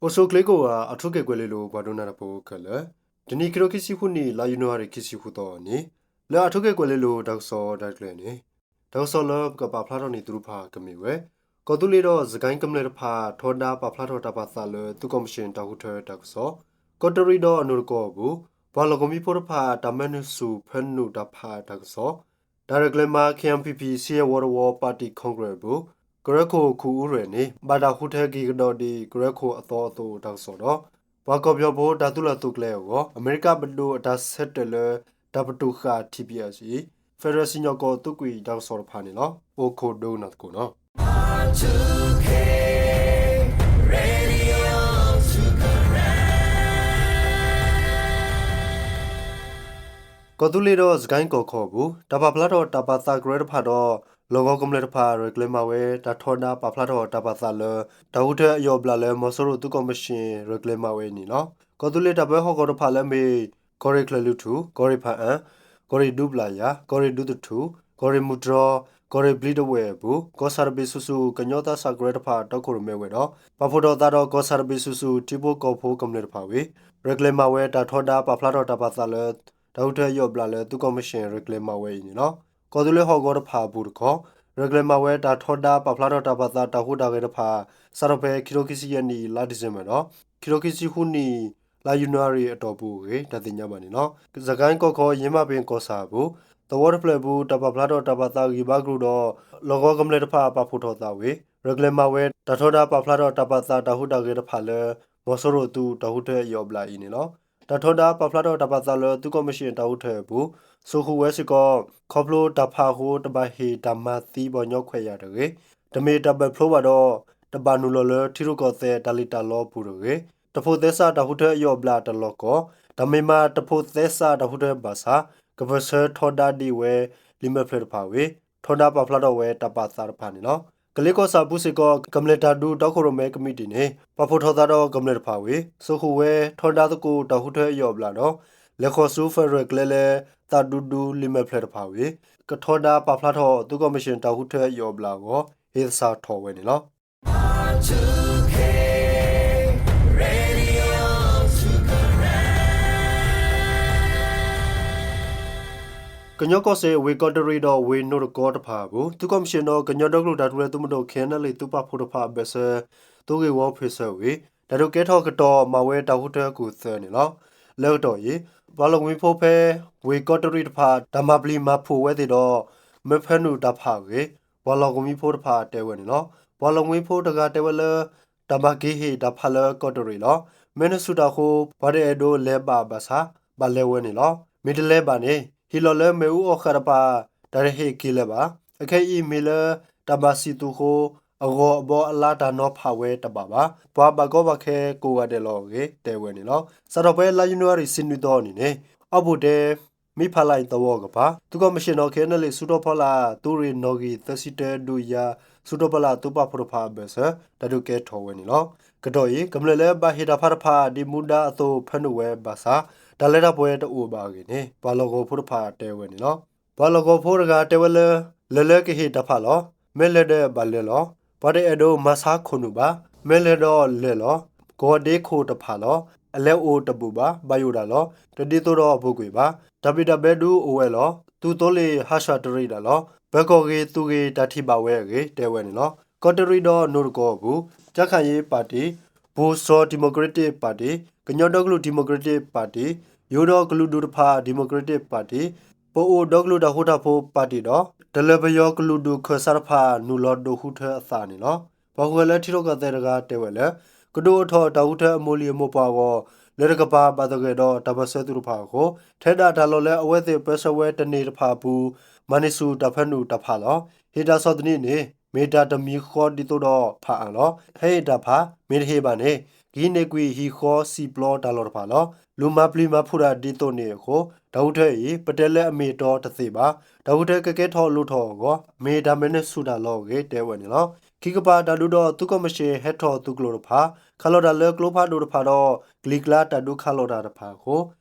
အိၣ်ဆူၣ်ချ့ကိးဂၤ အၣ်ထူခ့ၣ်ကွဲၤလ့လိၤ ပှၤဒိကနၣ်တၢ်ဖိခဲလၢာ်, တနံၤ ခံထိခံဆံဃုနံၣ် လါယနူၤအါရံၤ ခံဆံဃုသီအနံၤ, လၢအၣ်ထူခ့ၣ်ကွဲၤလ့လိၤ တၢ်ကစီၣ်တၢ်ရဲၣ်တၢ်ကျဲၤန့ၣ်, တၢ်ကစီၣ်လၢပကပာ်ဖျါထီၣ်န့ၢ်သုတဖၣ်ကမ့ၢ်ဝဲ, ကီၢ်သူလ့ၤဒီးစကဲကမျၢၢ်တဖၣ် ထီဒါပာ်ဖျါထီၣ်တၢ်ပာ်သးလၢသုးကီၣ်မံၣ်ၡ့ၣ်တၢ်ဃုထၢတၢ်ကစီၣ်, ကီးတရံးဒီးနိၣ်တကီအပူၤ ပှၤလီၢ်ကဝီၤဖိတဖၣ် တၢ်မဲနုာ်ဆူၣ်ဖၢနုာ်တၢ်ဖးတၢ်ကစီၣ်, တၢ်ရဲၣ်ကျဲၤမၤ ခ့ၣ်အဲၣ်ပံၣ်ပံၣ် ဆံယဲၢ်ဝီတဝီ ပၣ်တံၣ်ခီကရဲးအပူၤ, ကရၢခိၣ်ခူၣ်အူရဲၣ်န့ၣ် ဘၣ်တၢ်ဃုထၢက့ၤကဒီးဒံး ကရၢခိၣ်အသီအသိးတၢ်ကစီၣ်ဒီး ပှၤကီၢ်ပယီၤဖိတၢ်သုးလီၢ်သုးကျဲအဂီၢ် အမဲရကၤပဒိၣ်အတၢ်ဆၢတဲာ်လၢ တၢ်ပတုာ်ဃာ် ထံၣ်ပံၣ်အဲၣ်စံၣ် ဖဲဒရၢၣ်စံၣ်ညီၣ်ကွီၢ်သုးကွံာ်တၢ်ကစီၣ်တဖၣ်န့ၣ်လီၤ. အိၣ်ခိးဒိကနၣ်သကိးနီၤ. ကီၢ်သူလ့ၤဒီးစကဲကီၢ်ခီအပူၤ တၢ်ပာ်ဖျါထီၣ်တၢ်ပာ်သးကရၢတဖၣ်ဒီး လီၢ်ကဝီၤကမျၢၢ်တဖၣ် ရဲၣ်ကျဲၤမၤဝဲ တၢ်ထီဒါပာ်ဖျါထီၣ်တၢ်ပာ်သးလၢ တၢ်ဃုထၢအယီၣ်အဘျၣ်လၢ မီၤစိရိၤသုးကီၣ်မံၣ်ၡ့ၣ် ရဲၣ်ကျဲၤမၤဝဲအံၤန့ၣ်လီၤ. ကီၢ်သူလ့ၤတၢ်ပၢဟီၣ်ကဝီၤတဖၣ်လၢအမ့ၢ် ကီၢ်ရ့ၣ်ချၢၣ်လွံၢ်ထူၣ်, ကီၢ်ရ့ၣ်ဖၣ်အၣ်, ကီၢ်ရ့ၣ်ဒူပျၢ်ယၣ်, ကီၢ်ရ့ၣ်ဒူသထူၣ်, ကီၢ်ရ့ၣ်မုၢ်တြီၤ, ကီၢ်ရ့ၣ်ဘျံးတဝဲၢ်အပူၤ ကီၢ်ဆၣ်တဘ့ၣ်ဆူၣ်ဆူၣ် ကညီသးစၢ်ကရၢတဖၣ် တီခိၣ်ရိၣ်မဲဝဲဒီး ပာ်ဖှိၣ်ထီၣ်သးဒီးကီၢ်ဆၣ်တဘ့ၣ်ဆူၣ်ဆူၣ် ထံဖိကီၢ်ဖိကမျၢၢ်တဖၣ်ဝံၤ ရဲၣ်ကျဲၤမၤဝဲတၢ်ထီဒါပာ်ဖျါထီၣ်တၢ်ပာ်သးလၢ တၢ်ဃုထၢအယီၣ်အဘျၣ်လၢသုးကီၣ်မံၣ်ၡ့ၣ် ရဲၣ်ကျဲၤမၤဝဲအံၤန့ၣ်လီၤ. ကီၢ်သူလ့ၤဟီၣ်ကဝီၤတဖၣ်အပူၤတခီ ရဲၣ်ကျဲၤမၤဝဲတၢ်ထီဒါပာ်ဖျါထီၣ်တၢ်ပာ်သးတၢ်ဟူးတၢ်ဂဲၤတဖၣ် စးထီၣ်ဖဲခံထိခံဆံယဲၢ်နံၣ် လါဒံၣ်စ့ဘၢၣ်ဒီး ခံထိခံဆံဃုနံၣ် လါယနူၤအါရံၤအတီၢ်ပူၤအဂ့ၢ် တၢ်သ့ၣ်ညါဘၣ်န့ၣ်လီၤ. စကဲကီၢ်ခီ ယ့မးပ့ၤကီၢ်ဆၣ်အပူၤ သဝီတဖျၢၣ်အပူၤ တၢ်ပာ်ဖျါထီၣ်တၢ်ပာ်သးဂံၢ်ဘါကရူၢ်ဒီး လီၢ်ကဝီၤကမျၢၢ်တဖၣ်ပာ်ဖှိၣ်ထီၣ်သးဝံၤ ရဲၣ်ကျဲၤမၤဝဲ တၢ်ထီဒါပာ်ဖျါထီၣ်တၢ်ပာ်သးတၢ်ဟူးတၢ်ဂဲၤတဖၣ်လၢ မီၤစိရိၤသုးတၢ်ဃုထၢအယီၣ်အဘျၣ်အံၤန့ၣ်လီၤ. တၢ်ထီဒါပာ်ဖျါထီၣ်တၢ်ပာ်သးလၢသုးကီၣ်မံၣ်ၡ့ၣ်တၢ်ဃုထၢအပူၤ စိာ်ဃုာ်ဝဲစ့ၢ်ကီး ခီဖျိတၢ်ဖးအဃိ တဘၣ်ဟ့ၣ်တၢ်မၤသံပှၤကညီခွဲးယာ်တဂ့ၤ, တမ့ၢ်တၢ်ဘၢၣ်ဖျိဘၣ်ဒီး တဘၣ်နုာ်လီၤလၢထံရူၢ်ကီၢ်သဲးတၢ်လ့ၣ်တၢ်လီပူၤတဂ့ၤ, တဖိးသဲစးတၢ်ဃုထၢအယီၣ်အဘျၣ်တလီၢ်ကီၢ်, တၢ်မ့ၢ်မးတဖိးသဲစးတၢ်ဃုထၢဘၣ်ဆၣ် ကပၢၢ်ဆၢထီဒါဒံးဝဲ လံာ်မဲာ်ဖျၢၣ်တဖၣ်ဝံၤ ထီဒါပာ်ဖျါထီၣ်ဝဲတၢ်ပာ်သးတဖၣ်န့ၣ်လီၤ. ကလ့ကီၢ်ဆၣ်အပူၤစ့ၢ်ကီး ကမျၢၢ်တၢ်ဒုးတီခိၣ်ရိၣ်မဲကမံးတံာ်န့ၣ် ပာ်ဖှိၣ်ထီၣ်သးဒီးကမျၢၢ်တဖၣ်ဝံၤ စိာ်ဃုာ်ဝဲထီဒါသကိးတၢ်ဃုထၢအယီၣ်အဘျၣ်ဒီး လဲၤဃီၤဆူဖဲၣ်ဒရၢၣ်ကျဲလၢ သးဒူဒူလံာ်မဲာ်ဖျၢၣ်တဖၣ်ဝံၤ ကထီဒါပာ်ဖျါထီၣ်သုးကီၣ်မံၣ်ၡ့ၣ်တၢ်ဃုထၢအယီၣ်အဘျၣ်အဂီၢ် ဟ့ၣ်သဆၣ်ထီၣ်ဝဲန့ၣ်လီၤ. ကညီကီၢ်စဲၣ် ဝ့ၢ်ကီးတရံးဒီးဝ့ၢ်နိၣ်တကီတဖၣ်အပူၤ သုးကီၣ်မံၣ်ၡ့ၣ်ဒီး ကညီဒီကလုာ်တၢ်ထူၣ်ဖျဲးသုးမုၢ်ဒိၣ် ခ့ၣ်အဲၣ်ယူၣ်အ့လ်အ့ၣ် သုးပာ်ဖှိၣ်တဖၣ်အဘၢၣ်စၢၤ သုးဂ့ၢ်ဝီဖ့ၣ်ဆၢဝံၤ တၢ်ဒုးကဲထီၣ်ကတီၢ်မၤဝဲတၢ်ဃုထၢအကူၣ်သၢန့ၣ်လီၤ. လၢကတီၢ်အံၤ ပှၤလီၢ်ကဝံၤဖိဖဲ ဝ့ၢ်ကီးတရံးတဖၣ် တၢ်မၤပျံၤမၤဖုးဝဲသ့ၣ်ဒီး မၢဖၢနုာ်တၢ်ဖးအဂ့ၢ် ပှၤလီၢ်ကဝံၤဖိတဖၣ်တဲဝဲန့ၣ်လီၤ. ပှၤလီၢ်ကဝံၤဖိတဂၤတဲဝဲလၢ တၢ်မၤက့ၤဟ့ၣ်တၢ်ဖးလၢကီးတရံးလီၤ. မဲနုာ်ဆူၣ်တၢ်အဃိ ပှၤတအဲၣ်ဒိးလဲၤဘၣ်ဘၣ်ဆၣ် ဘၣ်လဲၤဝဲန့ၣ်လီၤ. မ့ၢ်တလဲၤဘၣ်န့ၣ် ဟံၣ်လီၢ်လၢမ့ၣ်အူအီၣ်ဃာ်တဖၣ် တၢ်တဟ့ၣ်က့ၤလၢၤဘၣ်. အခဲအံၤမ့ၢ်လၢ တၢ်ဘၣ်စံၣ်သူးအဃိ အဂီၤအဘီအလါတၢ်နီၤဖးဝဲတဘၣ်ဘၣ်. ပှၤဘၣ်ကီဘၣ်ခဲကိးဂၤဒဲးလီၤအဂ့ၢ် တဲဝဲန့ၣ်လီၤ. စးထီၣ်ဖဲလါယနူၤအါရံၤ ဆံနွံသီအနံၤန့ၣ် အီၣ်ဘှံးတဲ မံဖးလါအံၤသဝီကပၤ သုးကီၣ်မံၣ်ၡ့ၣ်နီၤ ခ့ၣ်အဲၣ်ယူၣ်အ့လ်အ့ၣ် ဆူၣ်ထီၣ်ဖီလာ် သုးရ့ၣ်နီၣ်ဂံၢ်သၢဆံတၢ ဒုးယၤ ဆူၣ်ထီၣ်ဖီလာ်သုးပာ်ဖှိၣ်တဖၣ်အဘၢၣ်စၢၤ တၢ်ဒုးကဲထီၣ်ဝဲန့ၣ်လီၤ. ကတီၢ်အံၤ ကမျၢၢ်လၢဘၣ်ဟ့ၣ်တၢ်ဖးတဖၣ် ဒ်မူဒါအသိးဖၢနုာ်ဝဲဘၣ်ဆၣ် တၢ်လၢတၢ်ပှဲၤတအိၣ်ဘၣ်အဂ့ၢ်န့ၣ် ပှၤလီၢ်ကဝီၤဖိတဖၣ်တဲဝဲန့ၣ်လီၤ. ပှၤလီၢ်ကဝီၤဖိတဂၤတဲဝဲလၢ လဲၤလၢကဟ့ၣ်တၢ်ဖးလီၤ. မ့ၢ်လဲၤဒီးဘၣ်လဲၤလီၤ. ပှၤတအဲၣ်ဒိးမၤဆါခိၣ်နူာ်ဘၣ်. မ့ၢ်လဲၤဒီးလဲၤလီၤ. ကဝီၤဒ့ခိၣ်တဖးလီၤ. အလဲၤအိၣ်တဘူၣ်ဘၣ်. ဘၣ်ယိၣ်ဒၣ်လီၤ. တဒ်သိးဒီးပူၤကွံာ်ဘၣ်. တၢ်ဘံၣ်တၢ်ဘၢဒုးအိၣ်ဝဲလီၤ. သုးသိလ့ၣ်ဟးဆှၣ်တရံးဒၣ်လီၤ. ပၢၤကီၢ်ဂ့ၤသုးဂ့ၤတၢ်ထံၣ်ဘၣ်ဝဲအဂ့ၢ် တဲဝဲန့ၣ်လီၤ. ကီးတရံးဒီးနိၣ်တကီအပူၤ ကၠၣ်ခၣ်ယ့ပၣ်တံၣ် ပူၤစီၤဒံၣ်မိၣ်ကရ့တ့ၣ်ပၣ်တံၣ်, ကညီဒီကလုာ်ဒံၣ်မိၣ်ကရ့တ့ၣ်ပၣ်တံၣ်, ယိၤဒီးကလုာ်ဒူၣ်တဖၣ်ဒံၣ်မိၣ်ကရ့တ့ၣ်ပၣ်တံၣ်, ပအိၣ်ဒီကလုာ်တၢ်ဃူတၢ်ဖိးပၣ်တံၣ်ဒီး တလၢၤပယီၤကလုာ်ဒူၣ်ခၢၣ်စးတဖၣ် နုာ်လီၤဒိးဃုထၢအသးန့ၣ်လီၤ. ပှၤဃုာ်လၢထံရူၢ်ကီၢ်သဲးတဂၤတဲဝဲလၢ ကဒုးအိၣ်ထီၣ်တၢ်ဃုထၢအမိၢ်လံၤအမိၢ်ပှၢ်အဂီၢ် လၢတကပၤဘၣ်သဂၢၢ်ဒီးတၢ်ပၢၢ်ဆၢသုးတဖၣ်အဃိ ထဲဒၣ်တၢ်လီၢ်လၢအဝဲသ့ၣ်ပၢၢ်ဆၢဝဲတန့ၢ်တဖၣ်အပူၤ မၤန့ၢ်ဆူၣ်တၢ်ဖၢနုာ်တၢ်ဖးလီၤ. ဟ့ၣ်တၢ်ဆီၣ်သနံးန့ၣ် မ့ၢ်တၢ်တမံၤဃီဒ်သိးဒီးဖးအါလီၤ. ဟဲဟ့ၣ်တၢ်ဖး မ့ၢ်တဟ့ၣ်ဘၣ်န့ၣ် ကဟံးန့ၢ်ကွံာ်ဟံၣ်ဃီစံာ်ပျီတၢ်လီၢ်တဖၣ်လီၤ. လူၤမၤပျံၤမၤဖုးတၢ်ဒ်သိးန့ၣ်အဃိ တၢ်ဃုထၢအံၤ ပတဲလၢအမ့ၢ်အတီတသ့ဘၣ်. တၢ်ဃုထၢကကဲထီၣ်လိၣ်ထီၣ်အဂီၢ် မ့ၢ်တၢ်မဲာ်နုာ်ဆူၣ်တၢ်လီၤအဂ့ၢ် တဲဝဲန့ၣ်လီၤ. ခံကပၤတၢ်ဒုးဒီးသုးကီၣ်မံၣ်ၡ့ၣ်ဟဲထီၣ်သုးကျိၤတဖၣ် ခးလီၤတၢ်လၢကျိဖးဒိၣ်တဖၣ်ဒီး ကလံၤကျါတၢ်ဒုးခးလီၤတၢ်တဖၣ်အဃိ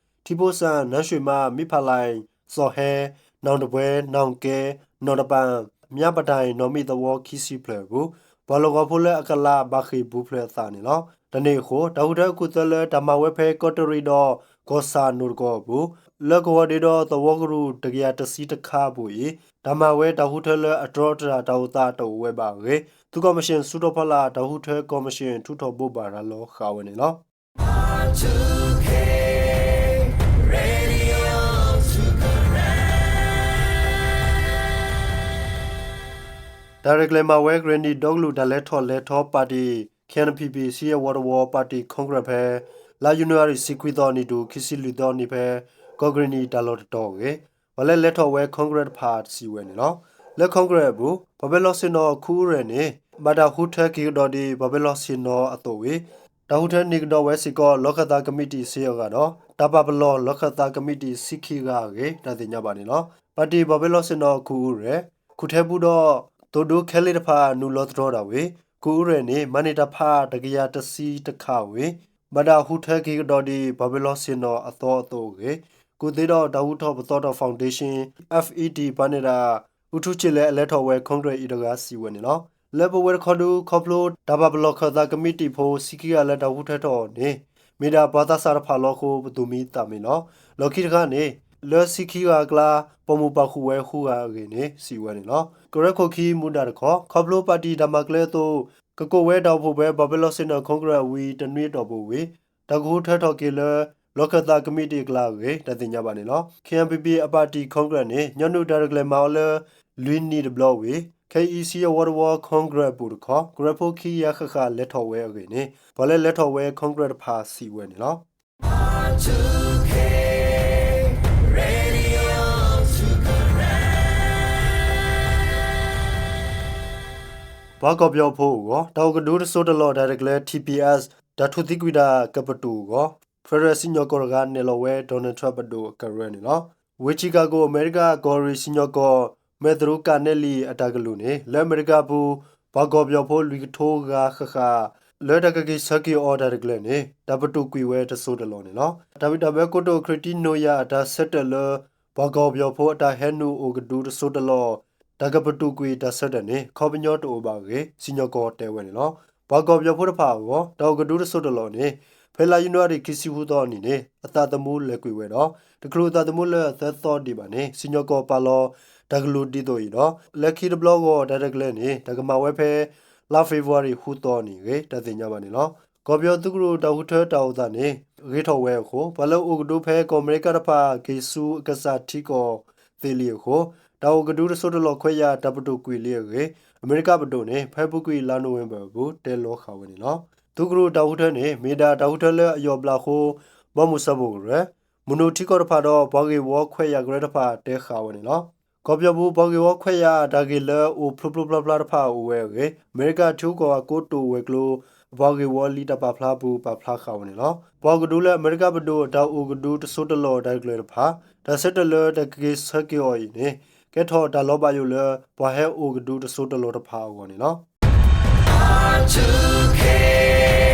ထံဖိစၣ် နၢ်ရွှ့ၣ်မး မံဖးလါအံၤ စီၤဟဲ နီၣ်တပှဲၤ နီၣ်ကဲ နီၣ်တပၣ် မၠါပတၢ်အံၤ နီၣ်မံၣ်သဝီခံဆံဖျၢၣ်အပူၤ ပှၤလီၢ်ကဝီၤဖိလၢအကလးဘၣ်ဃ့ၢ်ပူၤဖျဲးအသးန့ၣ်လီၤ. တၢ်န့ၣ်အဃိ တၢ်ဃုထၢအကူၣ်သၢလၢတၢ်မၤဝဲဖဲကီးတရံးဒီးကီၢ်ဆၣ်နိၣ်တကီၢ်အပူၤ လၢကဝီၤဒ့ဒီးသဝီကရူၢ်တကယၤတဆံတခါအပူၤအံၤ တၢ်မၤဝဲတၢ်ဃုထၢလၢအတြီတၢ်တၢ်အိၣ်သးတအိၣ်ဝဲဘၣ်အဂ့ၢ် သုးကီၣ်မံၣ်ၡ့ၣ် စုထီၣ်ဖီလာ်တၢ်ဃုထၢကီၢ်မံၣ်ၡ့ၣ် ထုးထီၣ်ဘိးဘၣ်ရၤလီၤဃာ်ဝဲန့ၣ်လီၤ. တၢ်ရဲၣ်ကျဲၤမၤဝဲကရ့ၣ်နံၣ်ဒီကလုာ်တၢ်လဲၤထီၣ်လဲၤထီပၣ်တံၣ် K N P P ဆံယဲၢ်ဝီတဝီ ပၣ်တံၣ် Congress ဖဲ လါယနူၤအါရံၤ တဆံခွံသီနံၤတုၤ ခံဆံလွံၢ်သီနံၤဖဲ ကီၢ်ကရ့ၣ်နံၣ်တၢ်လီၢ်တတီၤအဂ့ၢ် ပှၤလၢလဲၤထီၣ်ဝဲ Congress တဖၣ်စံးဝဲန့ၣ်လီၤ. လၢ Congress အပူၤ ပှၤပၢၤလီၢ်ဆ့ၣ်နီၤ ခူအူရဲၣ်န့ၣ် ဘၣ်တၢ်ဃုထၢက့ၤကဒီးဒ်ပှၤပၢၤလီၢ်ဆ့ၣ်နီၤအသိးဝံၤ တၢ်ဃုထၢန့ၢ်ကဒီးဝဲစ့ၢ်ကီး လီၢ်ခၢၣ်သးကမံးတံာ်စ့အဂၤဒီး တၢ်ပာ်ပလီၢ်လီၢ်ခၢၣ်သးကမံးတံာ်ဆံခံဂၤအဂ့ၢ် တၢ်သ့ၣ်ညါဘၣ်န့ၣ်လီၤ. ပၣ်တံၣ်ပှၤပၢၤလီၢ်ဆ့ၣ်နီၤ ခူအူရဲၣ် ခူၣ်ထဲပူဒီး သိၣ်ဒူခဲလ့တဖၣ် နုာ်လီၤသတြီတၢ်ဝံၤ ခူအူရဲၣ်န့ၣ် မၤန့ၢ်တၢ်ဖးတကယၤတဆံတခါဝံၤ ဘၣ်တၢ်ဃုထၢက့ၤကဒီးဒ်ပှၤပၢၤလီၢ်ဆ့ၣ်နီၤအသီအသိးအဂ့ၢ် ကူၣ်သ့ဒီးတၢ်ဂုၤထီၣ်ပသီထီၣ် Foundation F E T ပှၤနဲၣ်တၢ် အူထူဆ့ၣ်လဲၣ်အလဲၤထီၣ်ဝဲ Congress အံၤတဂၤစံးဝဲန့ၣ်လီၤ. လၢပဝဲတခီဒု ခီဖျိတၢ်ပာ်ပလီၢ်ခၢၣ်သးကမံးတံာ်ဖိ ဆံခံဂၤလၢတၢ်ဃုထၢထီၣ်အီၤန့ၣ် မ့ၢ်ဒၣ်ပှၤသးစၢ်တဖၣ်လီၤအဃိ ပသူၣ်မံသးမံလီၤ. လီၢ်ခံတခါန့ၣ် လၢဆံခံဂၤအကျါ ပိာ်မုၣ်ပာ်ဃုာ်ဝဲဃုဂၤအဂ့ၢ်န့ၣ် စံးဝဲန့ၣ်လီၤ. ကရၢခိၣ်ခံမူဒါတခီ ခီဖျိပၣ်တံၣ်တၢ်မၤကျဲအသိး ကကိးဝဲတၢ်အိၣ်ဖှိၣ်ဖဲပှၤပၢၤလီၢ်ဆ့ၣ်နီၤ Congress ဝံၤတနွံအတီၢ်ပူၤဝံၤ တၢ်ကဃုထၢထီၣ်က့ၤလၢ လီၢ်ခၢၣ်သးကမံးတံာ်အကျါအဂ့ၢ် တၢ်သ့ၣ်ညါဘၣ်န့ၣ်လီၤ. K N P P အပၣ်တံၣ် Congress န့ၣ် ညီနုၢ်တၢ်ရဲၣ်ကျဲၤမၤအီၤလၢ လွံၢ်နံၣ်တဘျီဝံၤ ခဲအံၤဆံယဲၢ်ဝီတဝီ Congress အပူၤတခီ ကရၢဖိခံကယၤဃၣ်ဃၣ်လဲၤထီၣ်ဝဲအဂ့ၢ်န့ၣ် ပှၤလၢလဲၤထီၣ်ဝဲ Congress တဖၣ်စံးဝဲန့ၣ်လီၤ. ပှၤကီၢ်ပယီၤဖိအဂီၢ် တၢ်အိၣ်ကဒုတစိၢ်တလီၢ်တၢ်ရဲၣ်ကျဲၤ T P S တၢ်ထူၣ်သံကွံာ်တၢ်ကပတုာ်အဂီၢ် Federal စံၣ်ညီၣ်ကွီၢ်တဂၤနဲၣ်လီၤဝဲ Donald Trump ပဒိၣ်အကရၢန့ၣ်လီၤ. ဝ့ၢ် Chicago အမဲရကၤကီၢ်ရ့ၣ်စံၣ်ညီၣ်ကွီၢ် မဲၣ်သရူးကးနဲလံၣ်အတၢ်ကလုၢ်န့ၣ် လၢအမဲရကၤအပူၤ ပှၤကီၢ်ပယီၤဖိလွံၢ်ကထိဂၤဃၣ်ဃၣ် လၢတၢ်ကက့ၤဆၢက့ၤအီၤတၢ်ရဲၣ်ကျဲၤန့ၣ် တၢ်ပတုာ်ကွံာ်ဝဲတစိၢ်တလီၢ်န့ၣ်လီၤ. တၢ်ဘံၣ်တၢ်ဘၢကိတိာ် ခရံာ်တံနိယၤအတၢ်ဆၢတဲာ်လၢ ပှၤကီၢ်ပယီၤဖိအတၢ်ဟဲနုာ်အိၣ်ကဒုတစိၢ်တလီၢ် တၢ်ကပတုာ်ကွံာ်တၢ်ဆၢတဲာ်န့ၣ် ခီပညီတအိၣ်ဘၣ်အဂ့ၢ် စံၣ်ညီၣ်ကွီၢ်တဲဝဲန့ၣ်လီၤ. ပှၤကီၢ်ပယီၤဖိတဖၣ်အဂီၢ် တၢ်အိၣ်ကဒုတစိၢ်တလီၢ်န့ၣ် ဖဲလါယနူၤအါရံၤခံဆံဃုသီအနံၤန့ၣ် အသးသမူလဲၤကွံာ်ဝဲဒီး တချုးအသးသမူလၢအသၢသီဒံးဘၣ်န့ၣ် စံၣ်ညီၣ်ကွီၢ်ပာ်လီၤတၢ်ကလုၢ်ဒ်သိးအံၤဒီး လၢခံတဘျီဂီၢ်တၢ်ရဲၣ်ကျဲၤန့ၣ် တၢ်ကမၤဝဲဖဲ လါဖ့ၤဘြူၤအါရံၤဃုသီအနံၤအဂ့ၢ် တၢ်သ့ၣ်ညါဘၣ်န့ၣ်လီၤ. ကီၢ်ပယီၤသုးကရူၢ်တၢ်ဃုထၢတၢ်အိၣ်သးန့ၣ် ဂ့ၤထီၣ်ဝဲအဃိ ပှၤလၢအအိၣ်ကဒုဖဲကီၢ်အမဲရကၤတဖၣ် က့ၤဆူအကစၢ်ထံကီၢ်သ့လံအဃိ တၢ်အိၣ်ကဒုတစိၢ်တလီၢ်ခွဲးယာ်တၢ်ပတုာ်ကွံာ်လံအဂ့ၢ် အမဲရကၤပဒိၣ်န့ၣ် ဖဲအပူၤကွံာ်လါနိၣ်ဝ့ဘၢၣ်အပူၤ တဲလီၤဃာ်ဝဲန့ၣ်လီၤ. သုးကရူၢ်တၢ်ဃုထၢန့ၣ် မ့ၢ်ဒၣ်တၢ်ဃုထၢလၢအယီၢ်ဘျးအဃိ ဘီမုၢ်စၢဖှိၣ်ကရၢ, မုၢ်နုာ်ထံကီၢ်တဖၣ်ဒီး ပှၤဂ့ၢ်ဝီခွဲးယာ်ကရၢတဖၣ်တဲဃာ်ဝဲန့ၣ်လီၤ. ကီၢ်ပယီၤပူၤ ပှၤဂ့ၢ်ဝီခွဲးယာ်တၢ်ဂ့ၢ်လၢအိၣ်ဖျိဖျိဖျါဖျါတဖၣ်အိၣ်ဝဲအဂ့ၢ် အမဲရကၤထံဂုၤကီၢ်ဂၤကိတိာ်ဝဲၤကျိၤ အပှၤဂ့ၢ်ဝီလံာ်တၢ်ပာ်ဖျါအပူၤ ပာ်ဖျါဃာ်ဝဲန့ၣ်လီၤ. ပှၤကဒုလၢအမဲရကၤပဒိၣ်အတၢ်အိၣ်ကဒုတစိၢ်တလီၢ်တၢ်ရဲၣ်ကျဲၤတဖၣ် တၢ်ဆၢတဲာ်လၢတၢ်ကက့ၤဆၢက့ၤအီၤအံၤန့ၣ် ကဲထီၣ်တၢ်လီၤဘၣ်ယိၣ်လၢ ပှၤဟဲအိၣ်ကဒုတစိၢ်တလီၢ်တဖၣ်အဂီၢ်န့ၣ်လီၤ.